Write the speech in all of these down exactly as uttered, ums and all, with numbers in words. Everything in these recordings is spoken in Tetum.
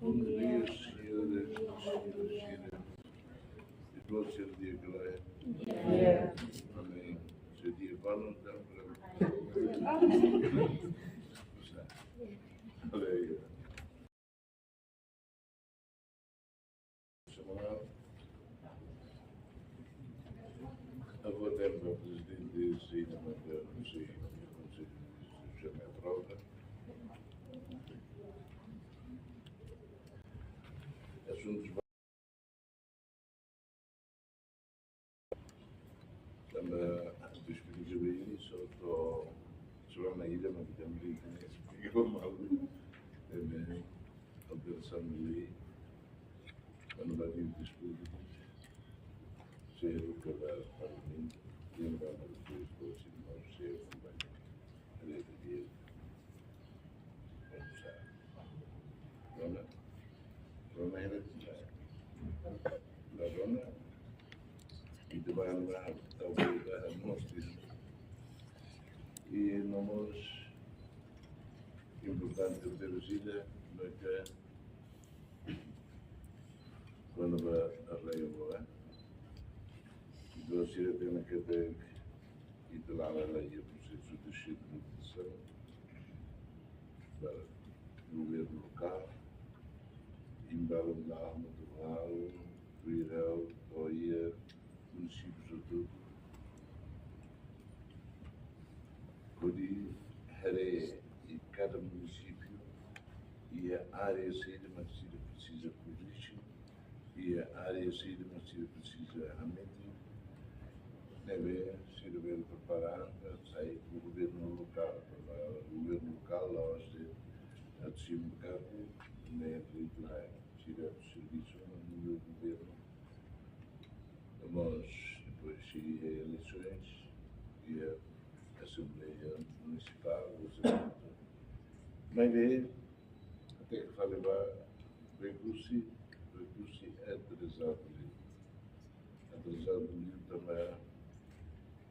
Bom dia, senhoras e senhores. Igual ser dia que lá é. Amém. Ser dia igual não dá para. Olha aí. Semana. Avó Débora, presidente, sei da matéria, não sei, não sei, já me aprova. Assuntos. Tanba diskuti bem isso, estou só na ilha, mas também tem esse problema. Também alteração de lei, quando vai vir discutir, se é o que vai para o mundo, quem vai para o mundo, se não, se é o que vai. Ele é de Deus. Rona, Rona era de Rona. Ita-boot ba, ita-boot ba, mós. I no mós importante ter vida, no que quando ba arraiu ba, ita sira tenke ter, ita la'o la iha prosesu de descentralizasaun ba governu lokál, ita la'o, la'o, Mutual, Ruirau, Toia, munisípiu hotu. Hodi haree iha kada munisípiu, iha área saida mak sira presiza korrije, iha área saida mak sira presiza hametin, ne'ebé sira bele prepara anda sai ba governu lokál, para governu lokál la'ós de'it atu simu kargu, ne'e de'it lae, sira atu servisu no governu. Mas depois iha eleisoens, iha Asembleia Munisipál, ou seja, mas é, até que fale ba, rekursu, rekursu é atrasadu, atrasadu também,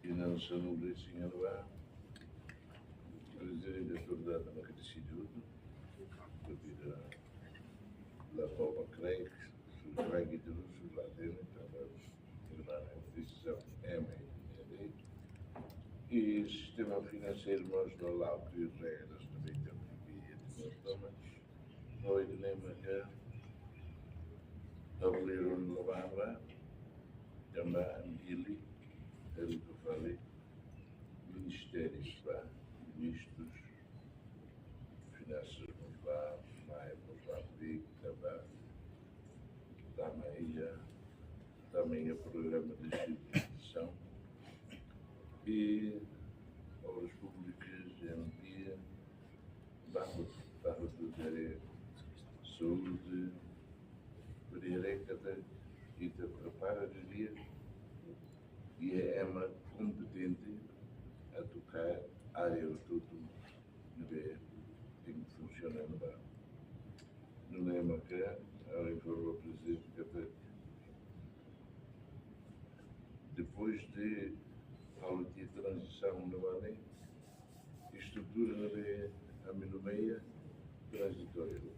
e não se não desse ano lá, prezidente da autoridade na que decidiu, devido a la Copa Crex, su Crex de Russo, la dele, também, irmã, decisión M, e sistema finanseiru mós no la'o tuir regras também tem que vir, e toma, no dilema que abriram no barra, também, ele, ele que falei, ministérius ba, ministrus finansas ba, mai ba, públika ba, tama iha, tama iha programa de instituisaun e obras públikas, M P, ba, ba, ba, saúde, poder katak ita prepara diri, iha ema kompetente atu kaer área hotu-hotu ne'ebé tenke funsiona ba. Nune'e mak ha'u informa prezidente katak depois de halo tiha tranzisaun ne'ebá ne'e, estrutura ne'ebé ami nomeia tranzitóriu.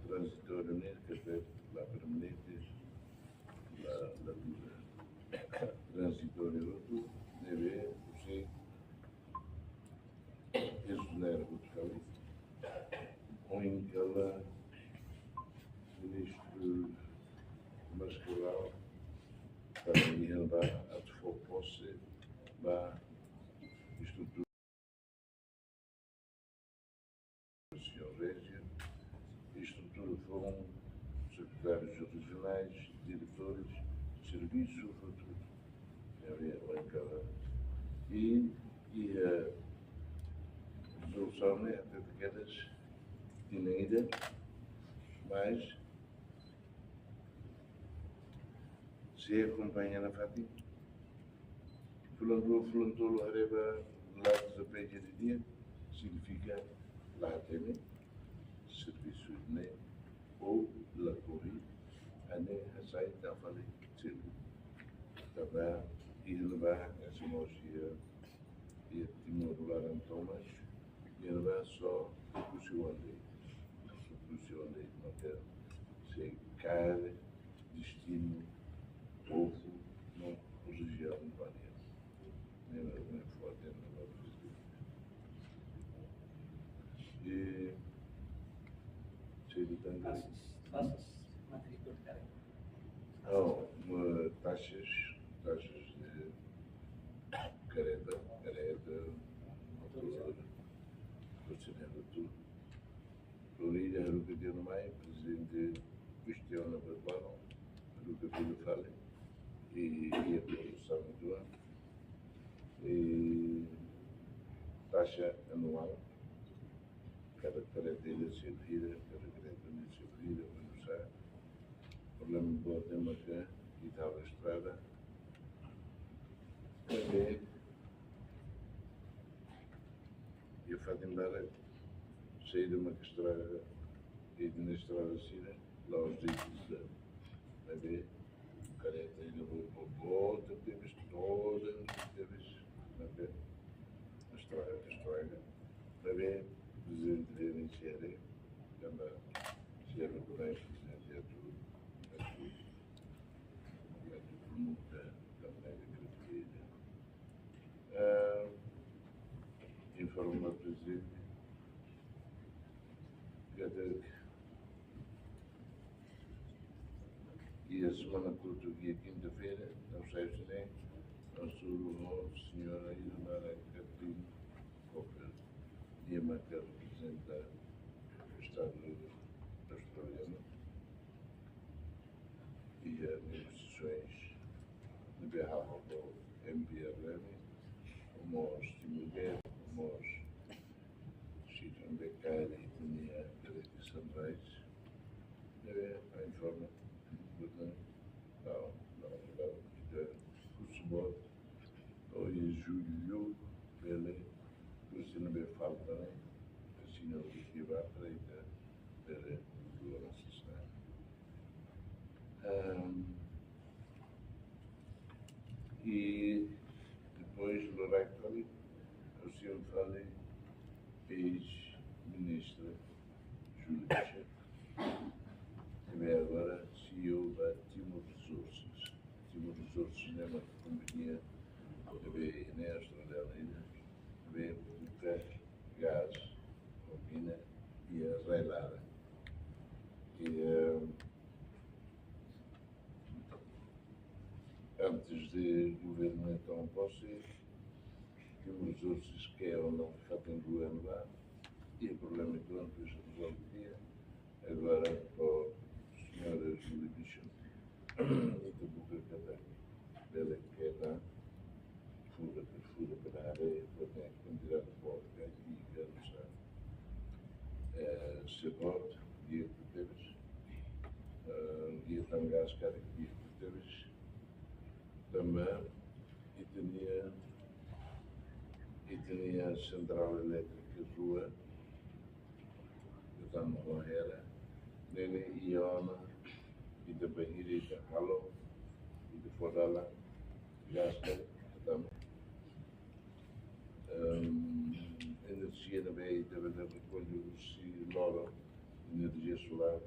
Tranzitóriu ne'e katak la permanente, la, la dura. Tranzitóriu hotu ne'ebé, husi ex-Generál Gutkali, ohin kala ministru Mascarell, para iha ba atu fó pose ba estrutura rejiaun, estrutura foun, sekretárius rejionais, diretores, servisu, hotu. Havia bancada. E, e a resolução, né, até de quedas, tinha ida, mas se akompaña nafatin, fulan rua, fulan tolu, haree ba la desempeñu di'ak, signifika la hatene servisu ne'e ou la kori, ane hasai tan fali selu. Tanba iha ne'ebá, essa mós iha, iha Timor laran tomak, iha ne'ebá só husi oan de'it, husi oan de'it, no se kaer destinu povu no rejiaun bainhira. Ne'e, ne'e forte, ne'e ba prezidente. E se ele tem taxas, taxas, matrícula de kareta. Não, uma, taxas, taxas de kareta, kareta, motor, motor, tudo. Florida, haruka tiha ona mai, prezidente kuestiona ba balu, haruka fila fali, i, i a produsaun atu, i taxa anuál, kada, kada kareta sei hira, kada kareta sei hira, Buenos Aires. Problema boot ne'e maka ita halo estrada. Oke. Iha fatin barak, saida maka estraga, iha estrada sira, la'ós de'it, maibé kareta ida boot, boot tebes, todan tebes, maibé estraga, estraga. Maibé prezidente de N C R, tanba sira kuda prezidente atu, atu, atu promote, tanba ida kritika. Ah, informa prezidente katak iha semana kotuk, iha kinta-feira, no sai sini, no suru ho señora Ilmara Katrina Coker, nia maka reprezenta Estadu australianu iha negosiasoens ne'ebé hahú ho M P L M, mós Timor Leste, mós Sítio ne'ebé kaer ita-nia direitus autorais, ne'ebé a informa, portantu, não, não, não, ita husu boot, ohin jullu, bele, husi ne'ebé falta ne'e, asina o que vai para ita, bele, dua na sista. Ehm, i depois, loraik fali, ha'u simu fali eis-ministra Júlia Teixeira, ne'ebé agora C E O ba Timor Resources. Timor Resources ne'e mak kompañia ne'ebé iha ne'e, australianu ida, ne'ebé buka gás, mina iha rai-laran. I, eh, antes de governu toma posse, Timor Resources ke ona fatin rua ne'ebá, i problema ida-ne'e rezolve. Agora ho señora Julie Bishop, ita buka katak bele keta, fura, fura, para haree, para kuantidade boot, i, i, não sei. Eh, se boot, di'ak tebes, eh, di'ak tan gás karik, di'ak tebes. Tanba ita-nia, ita-nia sentrál elétrika rua, ita tama ho hera, ne'e iha ona, ita bainhira ita halo, ita fó dalan, gás karik, ita tama. Ehm, enerjia ne'ebé ita bele rekolla husi loron, enerjia solár,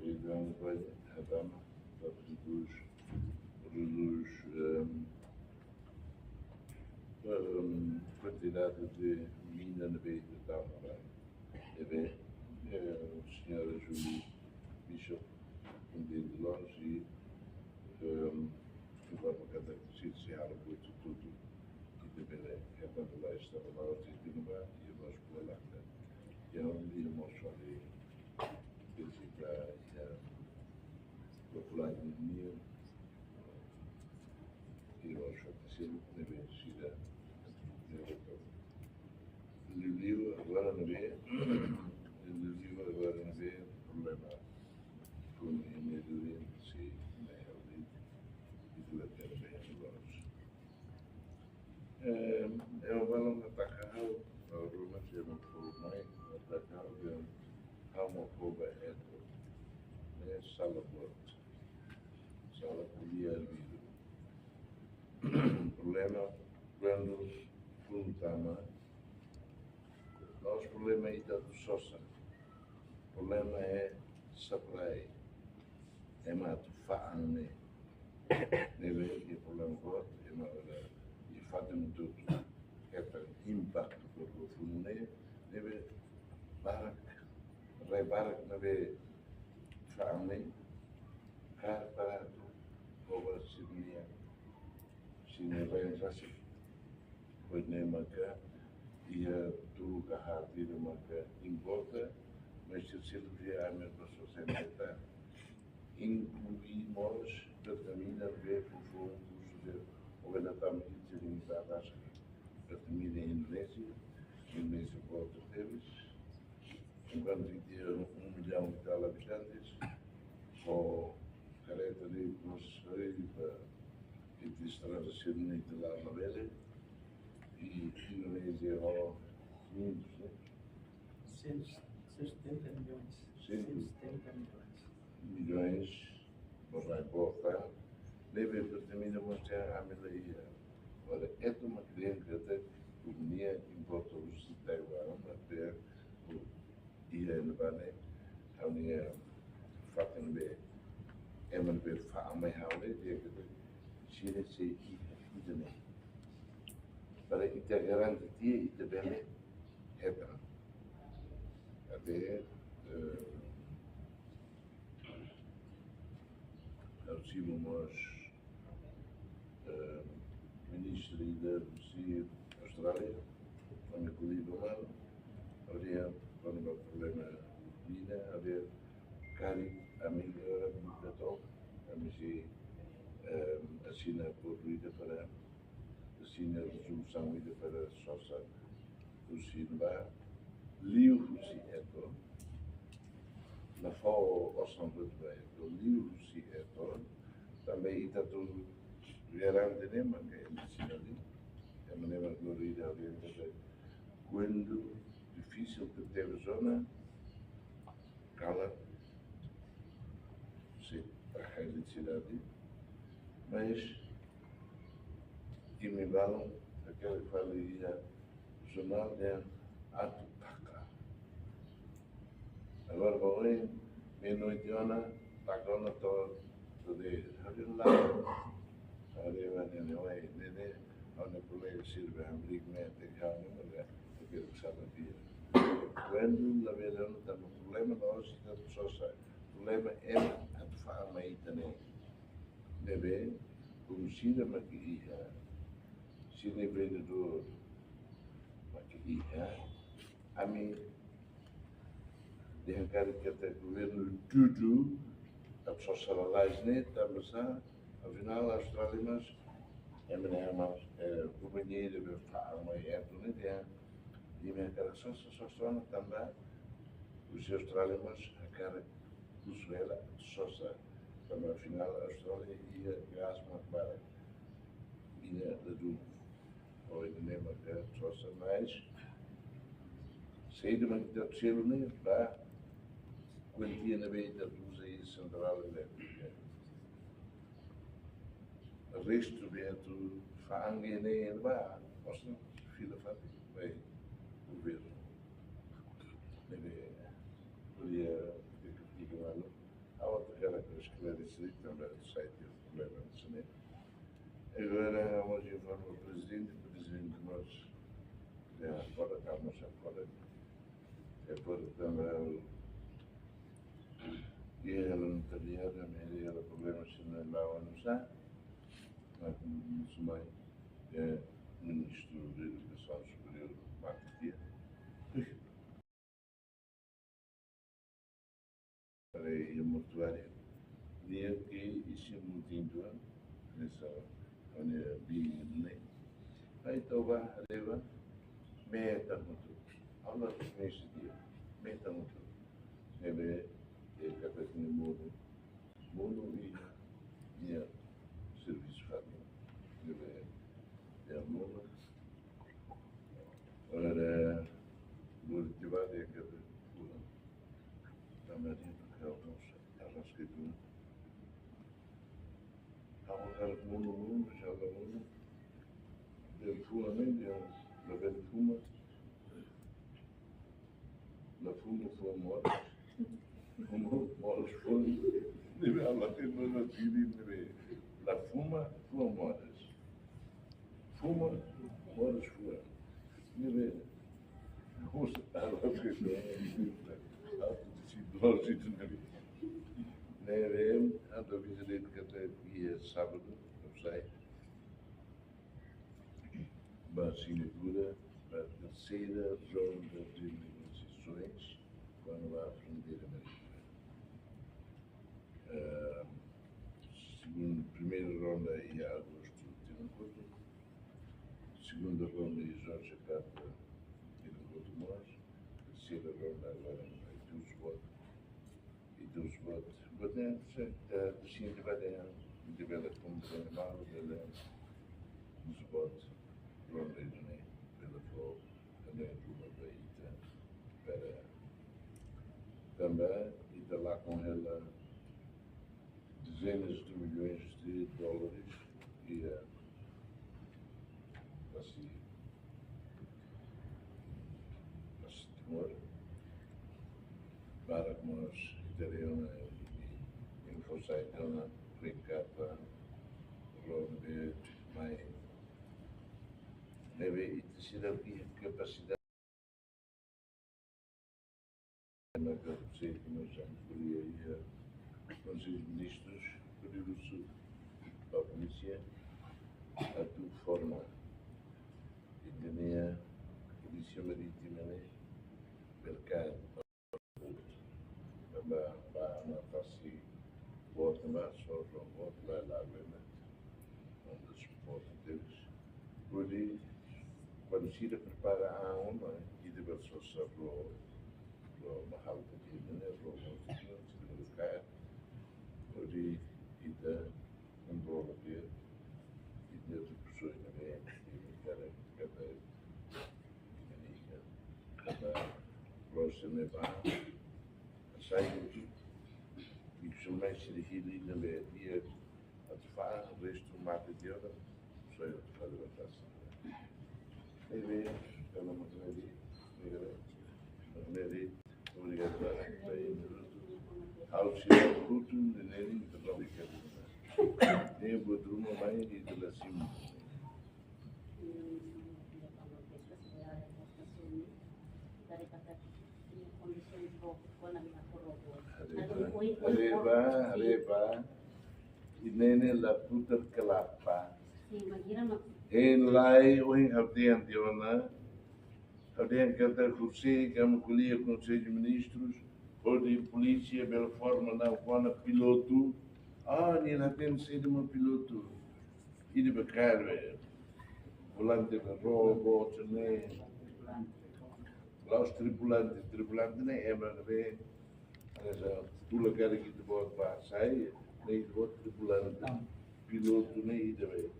ita bele rekolla, ita tama, para reduz, reduz, ehm, ehm, kuantidade de mina ne'ebé ita tama ba. Ne'ebé, eh, señora Julie Bishop, ita de longe, ehm, informa katak se, se halo buat hotu-hotu, ita bele, ita bele estaba la oti de numa, i mós boa lata. I aonde mós fali vizita, i populár nian, i mós fali sira ne'ebé sira, ne'ebé liuliu agora ne'ebé, liuliu agora ne'ebé problema funu iha Médio Oriente, se na Oriente, i tudo aquilo bem agora. Eh, ha'u balun ataka ha'u, ha'u ruma se mak fó mai, ataka ha'u, ha'u mak fó ba eto. Ne'e sala boot. Sala ko'alia arbiru. Problema, kuandu funu tama, la'ós problema ita atu sosa. Problema é Supply ema atu fa'an ne'e. Ne'ebé iha problema boot, ema agora iha fatin hotu-hotu hetan impaktu kona-ba funu ne'e, ne'ebé barak, rai barak ne'ebé fa'an ne'e, kaer para atu koba sira-nia, sira-nia rai rasik. Pois ne'e maka iha tolu ka haat ida maka importa, mas sira selu iha Amérika Sosiál ne'e ta. Inklui mós Pertamina be fufung kursu de organizasaun sira-nia ta atas Pertamina Indonézia, Indonézia boot tebes. Enkuantu iha um milhão e tal habitantes, ho kareta de construir para estrada sira-ne'e labele, e Indonézia ho quinhentos, né? Cento, cento e setenta milhões. Cento. Cento e setenta milhões. Milhões, por lá, por lá. Ne'ebé Pertamina mós iha ami la iha. Agora, é uma cliente que até companhia importa os de Taiwan, até o iha ne'ebá ne'e, ha'u-nia fatin be, ema be fa'an mai ha'u ne'e, dehan katak sira sei iha ida-ne'e. Para ita garante tiha, ita bele hetan. Até, eh, ha'u simu mós, eh, ministru ida husi Austrália, ami ko'alia ba malu, ha'u dehan, kona-ba problema mina, ha'u dehan karik ami agora buka to'ok, ami sei, eh, asina akordu ida para, asina rezolusaun ida para sosa husi ne'ebá, liu husi Eto, la fó osan hotu ba Eto, liu husi Eto, tanba ita atu garante ne'e maka ema sira ne'e, ema ne'e maka agora ida, ida, ida, kuandu difisil tebes ona, kalan, sei traha eletrisidade, mas imi balun, hakerek fali iha jornál dehan atu taka. Agora, ba oin, meia-noite ona, taka ona to'o, to'o de'it. Ha'u dehan lae. Ha'u dehan ba ne'e, ne'e, oin, ne'e, ne'e, ha'u-nia kolega sira be hamriik ne'e, te ha'u ne'e, mas, te ke sabar dia. Kuandu labele ona, tanba problema la'ós ita atu sosa. Problema ema atu fa'an mai ita-nia. Ne'ebé, komu sira maka iha, sira-nia vendedór maka iha, ami dehan karik katak governu dudu atu sosa lalais ne'e, tanba sá, afinál, Austrália mós, ema ne'e mós, eh, kompañia ida be fa'an mai Eto ne'e dehan, imi hakarak sosa, sosa ona tanba husi Austrália mós hakarak husu hela atu sosa, tanba afinál Austrália iha gás mak barak. Ida ladún, ohin ne'e maka sosa, mas saida mak ita selu ne'e ba kuantia ne'ebé ita uza iha sentrál elétrika. Restu be atu fa'an ne'e ba, osan fila fali ba governu. Ne'ebé, ko'alia, kritika malu. Ha'u atu hakarak esklarese tanba sai tiha problema hanesan ne'e. Agora, ha'u mós informa prezidente, prezidente mós, ya, agora, ha'u mós agora, é por tanba, e ela não está ligada, mas ela problema se não é lá, não sabe. Mas, mas, mas, é, ministru Edukasaun Superiór mate tiha. Para iha mortuáriu, nia ke isin mutin tuan, hanesan, ha'u-nia biin ne'e. Ai, toba, leba, metan hotu. Ha'u la mesti dia, metan hotu. Ne'ebé, e katak nia monu, monu iha nia servisu fatin. Ne'ebé, nia monu. Ora, bolu tiba de ke pula. Tanba nia ke almosa, arraska itu. Ha'u hakarak monu, monu, insyaallah monu. Dehan funu ne'e, dehan labele fuma. La funu, funu mós. Funu mós. Ne'ebé ha'u la hatene, mas ha'u hatene ne'ebé la fuma, fuma moras. Fuma, moras fuma. Ne'ebé ha'u la hatene, ha'u hatene, ne'ebé ha'u atu avisa de'it katak iha sábadu ha'u sai ba assinatura ba terseira ronda de negosiasoens kuandu ba fronteira marítima. Eh, segundu, primeira ronda iha agostu tinan kotuk, segunda ronda iha Jorge Carta tinan kotuk mós, terseira ronda agora iha Dusbot. I dus buat, buat ne'e, se, eh, sente ba dehan, ita bele kumpre malu, bele, dus buat, ronda ida-ne'e, bele fó, bele fó ba ita, para tanba ita lakon hela dezenas de milhões de dólares, i, eh, husi, husi Timor, barak mós ita-nia, eh, info site ona, Ricardo, Robert, mai, ne'ebé ita seidauk iha kapasidade. Ema ke sei komeça a ko'alia iha Konsellu Ministrus, hodi husu ba polísia atu forma ita-nia Polísia Marítima ne'e, merkadu, ba, ba, na fase boot, ba, só, só boot, ba, la, ba, na, onde suporta deles. Hodi, kuandu sira prepara an, ne'e, ita bele sosa ró, ró mahal ke tiha, ne'e, ró, ró, ró, hodi ita kontrola de'it, ita atu persoi na be, ita kada, kada, ita nia, kada, proses ne'ebá, sai, ita só mai sira hili na be, dia, atu fa'an restu mate tiha, só atu fa'an restu. Ne'ebé, kalau mau kena di, negara, negara, obrigadu ba ita, ha'u sei hotu, ne'e, ne'e, ne'e, ne'e, buat ruma mai di la simu. Haree bá, haree bá, haree bá. I ne'e ne'e la putar kelapa. Hein lai, ohin ha'u dehan tiha ona, ha'u dehan katak husi, kamu ko'alia Konsellu Ministrus, hodi polísia bele forma ona kona-ba pilotu. Ah, nia la hatene saida mak pilotu. Ida be kaer be. Volante be ró, boot ne'e. La'ós tripulante, tripulante ne'e ema ne'ebé, esa, tula karik ita-boot bá sai, ne'e ita-boot tripulante. Pilotu ne'e ida be.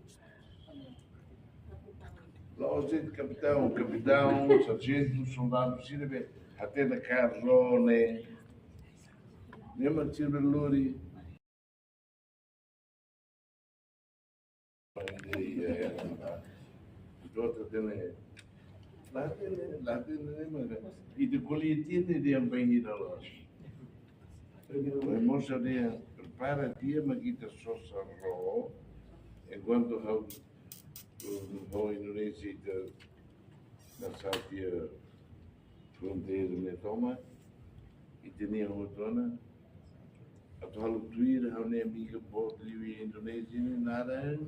La'ós de'it kapitaun, kapitaun, sarjentu, soldadu, sira be hatene kaer ró ne'e. Ne'e mak sira be lori. Ita hatene, la hatene, la hatene, ita ko'alia tiha ne'e dehan bainhira loos. Mas mós dehan prepara tiha mak ita sosa ró, enkuantu ha'u, ha'u Indonézia ita na satia fronteira ne'e tomak, ita-nia hotu ona, atu halo tuir ha'u-nia amiga boot liu iha Indonézia ne'e naran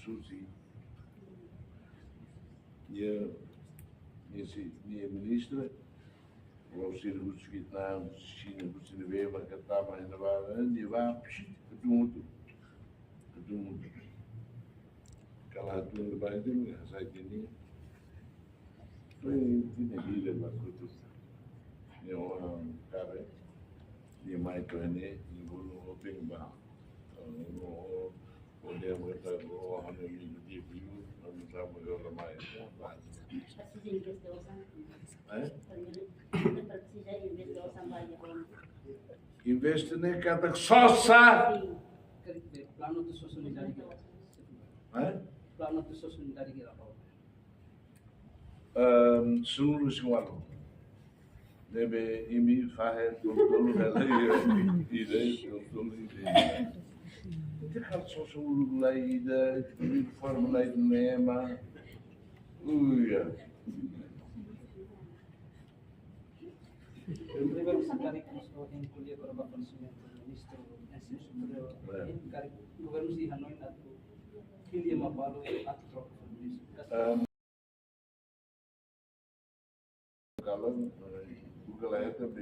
Susi. Nia, nia sei, nia ministra, la'ós sira husi Vietnam, husi Xina, husi ne'ebé, mak ita tama iha ne'ebá, nia bá, pshit, ita hotu. Ita hotu. Kala atu ne'ebá ita, nia hasai tiha nia. Foi, tiha nia hira ba kotuk. Nia oan kaben. Nia mai to'o iha ne'e, nia bolu open ba. Nia bolu, o dia mereka go, hanya ni dia view, hanya sama yo ramai. Ba. Eh? Investe ne'e katak sosa. Planu atu sosa ne'e dari kira? Eh? Planu atu sosa ne'e dari kira? Ehm, sanulu-resin-ualu. Ne'ebé imi fahe tolu-tolu hela ida, ida, tolu-tolu ida. Ita halo sosa uluk lai ida, imi forma lai nema. Uia. Primeiro, se karik mós ko'alia kona-ba koñesimentu Ministru Ensinu Superiór, karik governu sei hanoin atu ko'alia mak balu atu troka ministru. Kalan, eh, buka lahir tapi.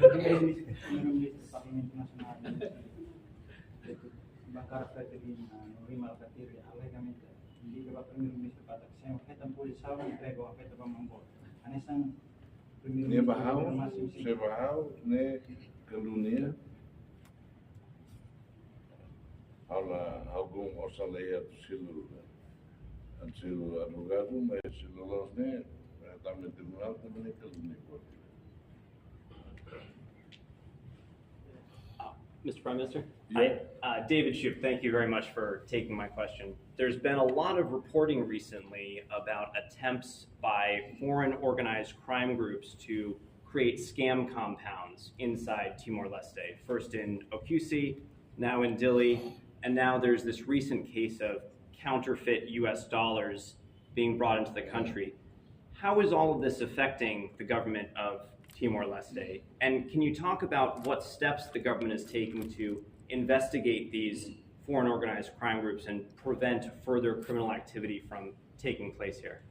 Primeiru-Ministru Parlamentu Nasionál, Bankara Fretilin, no Rima Alkatiri, alegamente liga ba Primeiru-Ministru katak se hetan polísia, entrega ba feto ba mambo. Hanesan Primeiru-Ministru Ne'ebé ha'u, Máximo, sim. Se ba ha'u, ne'e kalunia. Ha'u la, ha'u osan la iha atu selu, atu selu advogadu, mas selu loos ne'e, eh, tanba tribunál tanba ne'e kalunia. Uh, Mister Prime Minister? Yeah. Hi, uh, David Shoup, thank you very much for taking my question. There's been a lot of reporting recently about attempts by foreign organized crime groups to create scam compounds inside Timor-Leste, first in Oekusi, now in Dili, and now there's this recent case of counterfeit U S dollars being brought into the country. How is all of this affecting the government of Timor-Leste? And can you talk about what steps the government is taking to investigate these foreign organized crime groups and prevent further criminal activity from taking place here?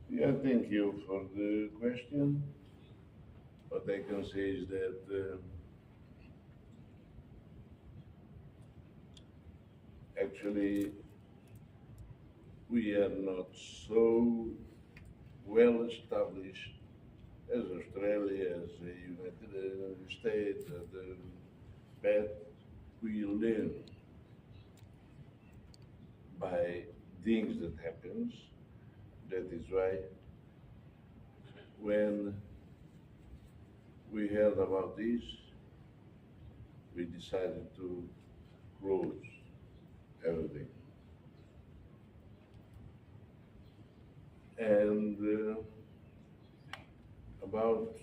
Yeah, thank you for the question. What I can say is that, uh, actually, we are not so well established as Australia, as the United States, as the, but we learn by things that happens. That is why when we heard about this, we decided to close everything. And, uh, about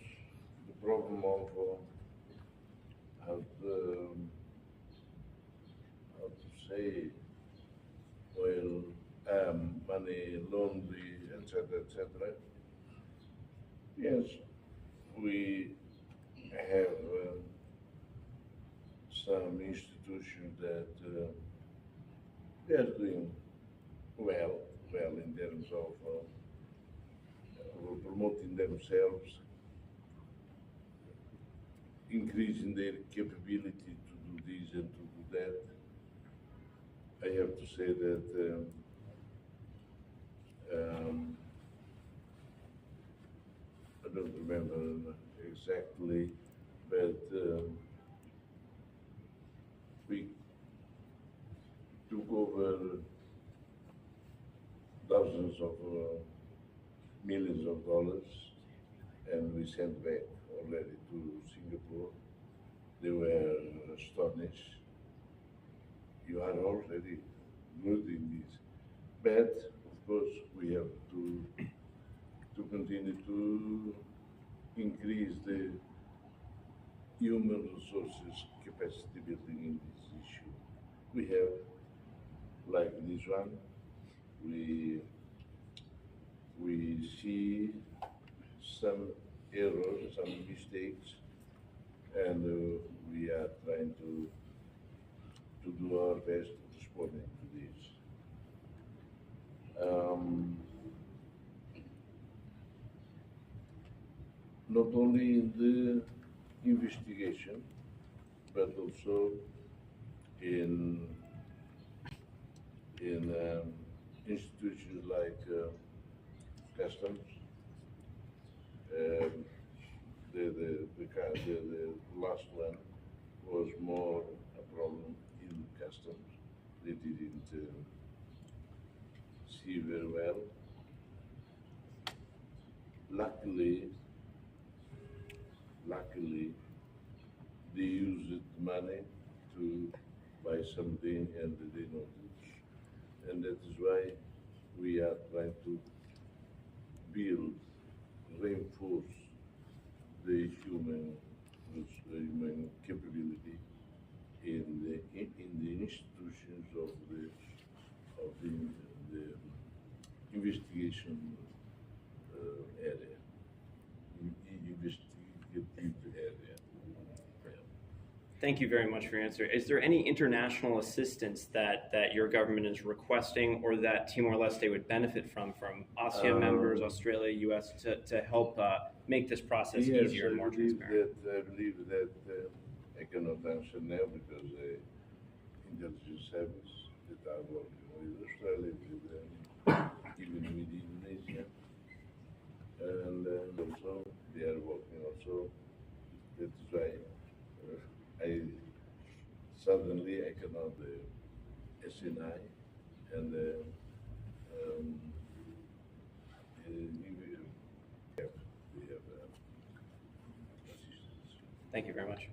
the problem of, uh, of, um, how to say, well, um, money laundry, et cetera, et cetera. Yes, we have, uh, some institutions that, uh, they are doing well, well in terms of, uh, promoting themselves, increasing their capability to do this and to do that. I have to say that, um, um, I don't remember exactly, but, um, we took over thousands of, uh, millions of dollars, and we sent back already to Singapore. They were astonished. You are already good in this. But, of course, we have to, to continue to increase the human resources capacity building in this issue. We have, like this one, we, we see some errors, some mistakes, and, uh, we are trying to, to do our best to respond to this. Um, not only in the investigation, but also in, in, um, institutions like, uh, customs. Um, the, the, the, cu-, the, the last one was more a problem in customs. They didn't, uh, see very well. Luckily, luckily, they used money to buy something and they know this. And that is why we are trying to build reinforce the human, the human capability in the, in the institutions of the, of the, the investigation, uh, area, in, in investigative area. Yeah. Thank you very much for your answer. Is there any international assistance that, that your government is requesting or that Timor-Leste would benefit from, from ASEAN Uh, members, Australia, U S, to, to help uh, make this process Yes, easier I and more believe transparent? That, I believe that uh, I cannot answer now because the intelligence service that are working with Australia, with, um, even with Indonesia, and uh, also they are working also. That is why uh, I suddenly I cannot uh, S N I and uh, um, uh, we have, we have uh, assistance. Thank you very much.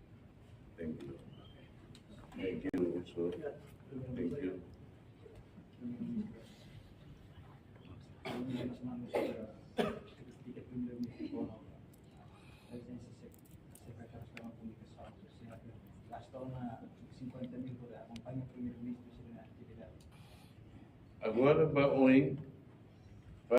Thank you. Thank you also. Thank you. Uma semana para explicar primeiro o município ou não. Presença secretária de Comunicação, lá estão na cinquenta mil por ano. Acompanha o primeiro-ministro na atividade. Agora, ba oin,